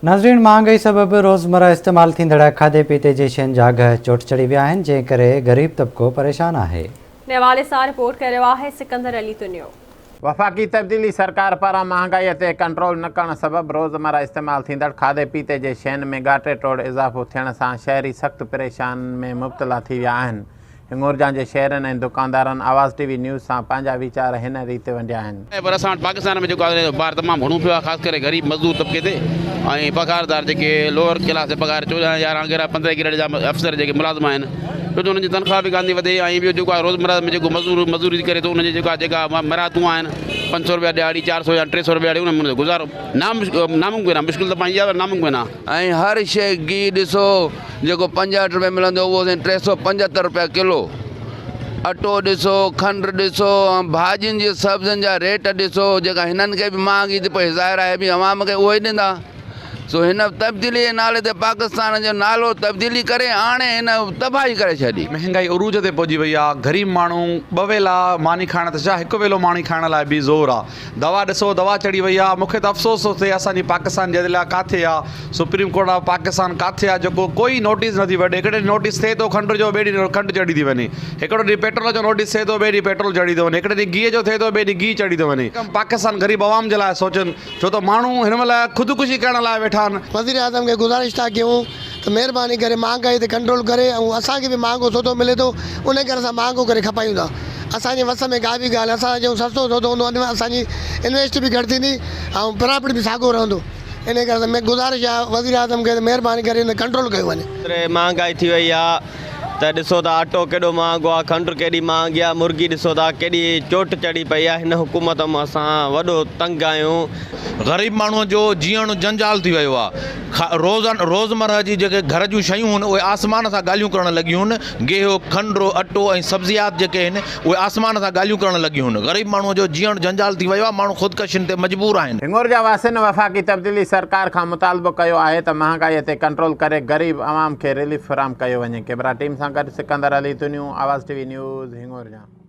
ناظرين مهانگائي سبب روزمره استعمال ٿيندڙ کاڌي پيتي جي شين جا اگهه چوٽ چڙهي ويا آهن جنهن ڪري غريب طبقو پريشان آهي. ان حوالي سان رپورٽ ڪري رهيو آهي سڪندر علي تنيو. وفاقي تبديلي سرڪار پاران مهانگائي تي ڪنٽرول نه ڪرڻ سبب روزمره استعمال ٿيندڙ کاڌي پيتي جي شين ۾ ڳاٽي ٽوڙ اضافو ٿيڻ سان شهري سخت پريشان ۾ مبتلا ٿي ويا آهن. هڱورجان جي شهرين ۽ دڪاندارن آواز ٽي وي نيوز سان پنهنجا ويچار هن ريت ونڊيا آهن. پر اسان وٽ پاڪستان ۾ جيڪو آهي بار تمام گهڻو پيو آهي خاص ڪري غريب مزدور طبقي تي ۽ پگهاردار جيڪي لوئر ڪلاس جا پگهار 14 يارهن گريڊ 15 گريڊ جا افسر جيڪي ملازم آهن ڇو ته انهن جي تنخواه به ڪانه ٿي وڌي ۽ ٻيو جيڪو آهي روزمره ۾ جيڪو مزدور مزدوري ڪري ٿو ان جي جيڪا جيڪا مراعتون آهن 500 رپيا ڏهاڙي 400 يا 300 رپيا ڏهاڙي ان ۾ گذارو ناممڪن آهي مشڪل ته پنهنجي آهي پر ناممڪن آهي. ۽ هر شيء گيهه ڏسو جيڪو 65 روپيه ملندو اهو سائين 375 روپيا ڪلو اٽو ڏسو کنڊ ڏسو ۽ ڀاڄين جي سبزين جا ريٽ ڏسو جيڪا هنن کي به مهانگي ٿي پئي ظاهر آهي به عوام کي اهو ئي ڏيندا سو هن تبديلي جي نالي تي پاڪستان جو نالو تبديلي ڪري آڻي هن تباهي ڪري ڇڏي. مهنگائي عروج تي پهچي وئي آ غريب ماڻهو ٻه ويلا ماني کائڻ ته ڇا هڪ ويلو ماني کائڻ لاء به زور آ دوا ڏسو دوا چڙهي وئي آ مونکي ته افسوس ٿو ٿئي اسان جي پاڪستان جي عدليه ڪاٿي آ سپريم ڪورٽ آف پاڪستان ڪاٿي آ جيڪو ڪوئي نوٽيس نٿي وٺي هڪڙي ڏينهن نوٽيس ٿئي ٿو کنڊ جو ٻئي ڏينهن کنڊ چڙهي ٿي وڃي هڪڙو ڏينهن پيٽرول جو نوٽيس ٿئي ٿو ٻئي ڏينهن پيٽرول چڙهي ٿو وڃي هڪڙي ڏينهن گيهه جو ٿئي ٿو ٻئي ڏينهن گيهه چڙهي ٿو وڃي پاڪستان غريب عوام جي لاء سوچن ڇو ته ماڻهو هن مهل خودڪشي ڪرڻ لاء ويٺا آهن. وزيراعظم کي گذارش ٿا ڪيون ته مهرباني ڪري مهانگائي تي ڪنٽرول ڪري ۽ اسان کي به مهانگو سودو ملي ٿو انهي ڪري اسان مهانگو ڪري کپايون ٿا اسان جي وس ۾ ڪا به ڳالهه اسان چيون سستو سودو هوندو ان ۾ اسان جي انويسٽ به گهٽ ٿيندي ۽ پرافٽ به ساڳو رهندو انهي ڪري اسان گذارش آهي وزيراعظم کي ته مهرباني ڪري ان تي ڪنٽرول ڪيو وڃي. ايتري مهانگائي ٿي وئي آ ته ڏسو ته اٽو ڪيڏو مهانگو آ کنڊ ڪيڏي مهانگي آ مرغي ڏسو ته ڪيڏي چوٽ چڙهي پئي آ هن حڪومت مان اسان وڏو تنگ آهيون. غريب ماڻهو جو جيئڻ جنجال ٿي ويو آ. روز روزمرهه جي جيڪي گهر جون شيون هن اهي آسمان سان ڳالهيون ڪرڻ لڳيون هن، گيهه، کنڊ، اٽو ۽ سبزيات جيڪي هن اهي آسمان سان ڳالهيون ڪرڻ لڳيون هن، غريب ماڻهو جو جيئڻ جنجال ٿي ويو آهي، ماڻهو خودڪشين تي مجبور آهن. هڱورجا واسين وفاقي تبديلي سرڪار کان مطالبو ڪيو آهي ته مهانگائي تي ڪنٽرول ڪري غريب عوام کي رليف فراهم ڪيو وڃي، ڪئميرا ٽيم سان گڏ Sikandar Ali Tunio, Awaz T V news, Hingorja.